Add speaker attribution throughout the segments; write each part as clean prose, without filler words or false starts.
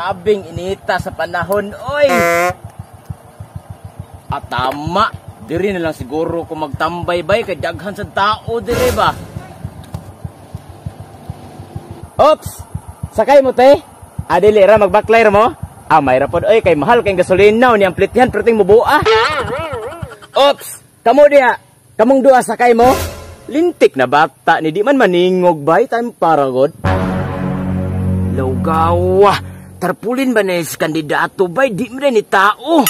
Speaker 1: Grabeng inita sa panahon, oy. At tama, diri na lang siguro ko magtambay bay kay daghan sa tao diri ba. Ops! Sakay mo te? Ah, dili ra magbaklay ra mo? Ah, may ra pod oy kay mahal kay gasolina ni ang plitihan perting mubuah. Ops! Kamo diha. Kamong duha sakay mo? Lintik na bata ni di man maningog bay time para god. Lawgawa, tarpulin ba na si kandidato bay di man ni tao.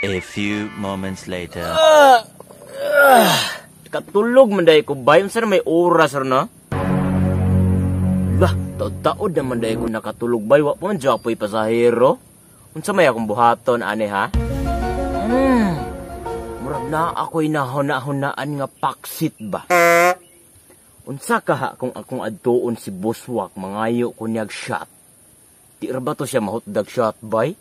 Speaker 2: A few moments later.
Speaker 1: Katulog man day ko bay unsa may oras ra na? Lah, taod-taod naman day ko nakatulog bay wa pa man japoy pasahero. Unsa may akong buhaton ani ha? Murag na ako'y nahuna-hunaan nga paksit ba? Unsa ka ha kung akong adtuon si Buswak mangayo ko niyag shot? Di ra ba to siya mahutdag shot bay?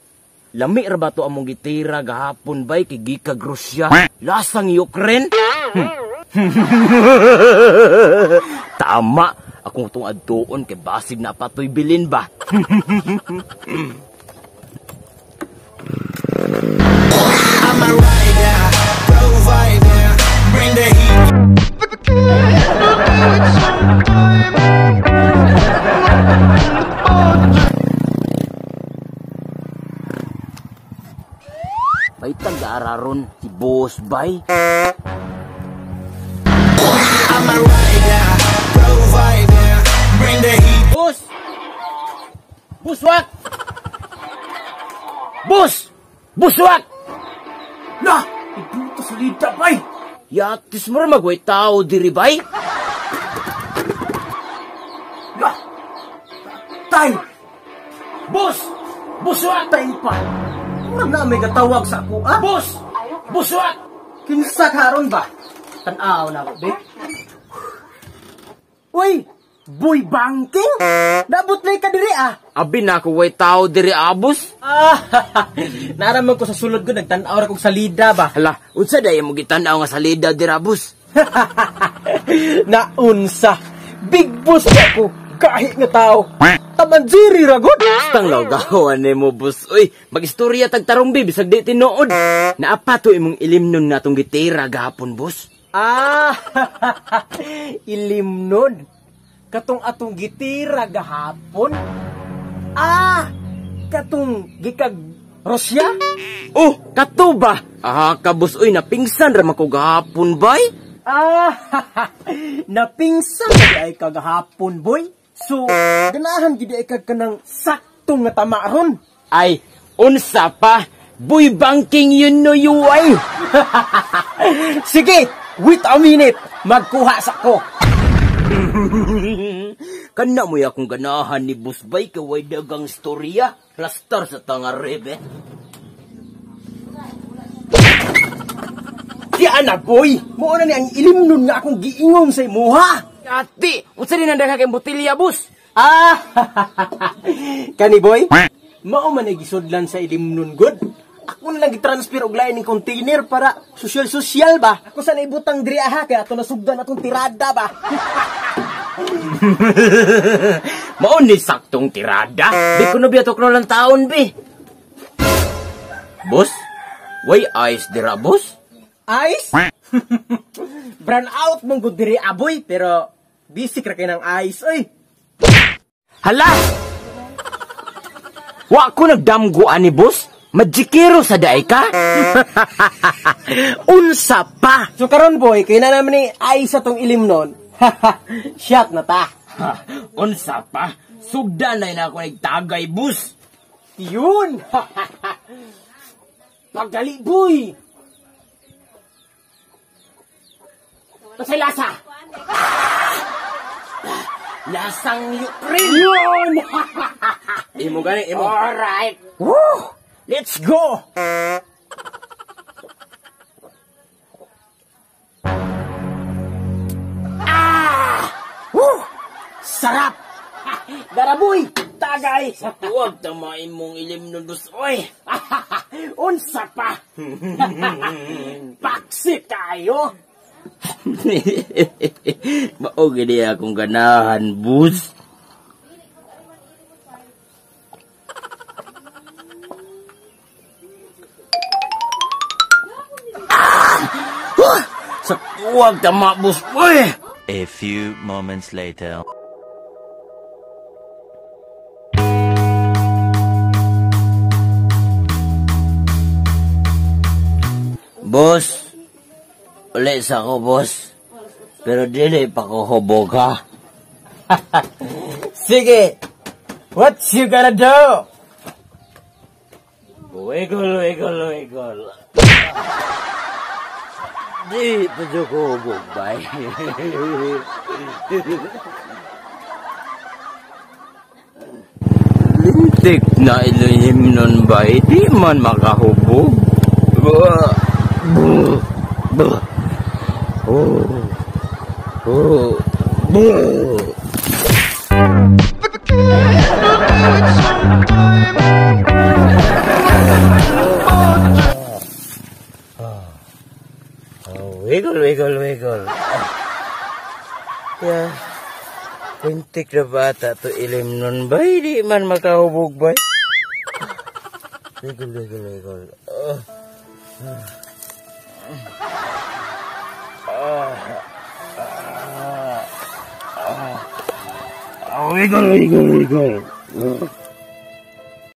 Speaker 1: Lami ra ba to among gitira gahapon bay kay gikag Rusya? Lasang Ukraine? Tama! Akong tong adtuon kay basig na patoy bilin ba?
Speaker 3: I'm a rider, provider, bring the heat.
Speaker 1: May tag-aararon si Boss Bay.
Speaker 3: I'm a rider, provider, bring the heat.
Speaker 1: Boss! Buswak! Boss! Buswak! Nah! Ibuto sa lida, bay! Yatis mo rin magway tao diri, bay! Nah!
Speaker 4: Tay!
Speaker 1: Boss! Buswak!
Speaker 4: Tay pa! Murag na may katawag sa ako, ah?
Speaker 1: Boss! Buswak!
Speaker 4: Kinsa karon ba? Tan-aw na ako, be. Uy! Boy banking? Nabot na ka diri, ah!
Speaker 1: Abi na ako way tao diri, abos?
Speaker 4: Ah! Naraman ko sa sulod ko, nagtan-aw ra kog salida ba?
Speaker 1: Hala, unsa day mo gitan-aw nga salida diri, abos?
Speaker 4: Naunsa! Big boss ako! Kahit nga tao! Tamanjiri ra gud!
Speaker 1: Tang lawgawan nimo, boss. Uy, magistorya tag tarong bi bisag di tinuod. Naapa to imong ilimnon natong gitira gahapon, boss?
Speaker 4: Ah! Ilimnon? Katong atong gitira gahapon? Ah! Katong gikag Rusya?
Speaker 1: Oh, kato ba? Ah, kabus, uy, napingsan ra man ko gahapon, bay?
Speaker 4: Ah! Napingsan ra ay kagahapon, boy? So, ganahan gid ay kag kanang sakto nga tama ron.
Speaker 1: Ay, unsa pa? Boy banking yun no you ay.
Speaker 4: Sige, wait a minute. Magkuha sa ko.
Speaker 1: Kana mo'y akong ganahan ni Boss Bay kay way dagang storya. Plastar sa tangarib eh.
Speaker 4: Di ana boy, mao na ni ang ilimnon nga akong giingon sa imuha.
Speaker 1: Ati, unsa din ang daghan kay botelya, boss?
Speaker 4: Ah! Kani boy, mao man ay gisudlan sa ilimnon good. Ako na lang gitransfer og lain ning container para sosyal-sosyal ba. Ako sa naibutang diri aha kay ato nasugdan atong tirada ba.
Speaker 1: Mao ni saktong tirada. Di ko na biya tukno lang taon bi. Boss, way ice dira boss?
Speaker 4: Ice? Brown out mong gud diri aboy pero bisik ra kay ng ice oy.
Speaker 1: Hala! Wa ko nagdamgo ani boss. Majikiro sa daay ka? Unsa pa?
Speaker 4: So karon boy, kay na naman ni ice atong ilimnon. Shot na ta.
Speaker 1: Unsa pa? Sugdan na ako nagtagay boss.
Speaker 4: Yun. Pagdali boy. Pasay lasa.
Speaker 1: Lasang Ukraine.
Speaker 4: Yun.
Speaker 1: Imo gani imo.
Speaker 4: Alright. Woo! Let's go. Ah! Woo! Sarap. Daraboy, tagay.
Speaker 1: Sa tuwag tamain mong ilim nun, boss. Oy.
Speaker 4: Unsa pa. Paksi kayo.
Speaker 1: Mao gid akong ganahan, boss. Huwag tama, boss. Uy!
Speaker 2: A few moments later.
Speaker 1: Boss, uli sa ako, boss. Pero dili pa ko hubog, ha?
Speaker 4: Sige. What you gonna do?
Speaker 1: Wiggle, wiggle, wiggle. Di pa dyan ko hubog, bay. Lintik na iluhim nun, bay. Di man makahubog. Buh, buh, buh. Oh, oh, buh. Oh, wiggle, wiggle, wiggle. Yeah. Lintik na bata to ilim nun ba? Hindi man makahubog ba? Wiggle, wiggle, wiggle. Oh. Ah. Ah. Ah. Wiggle, wiggle, wiggle. Oh.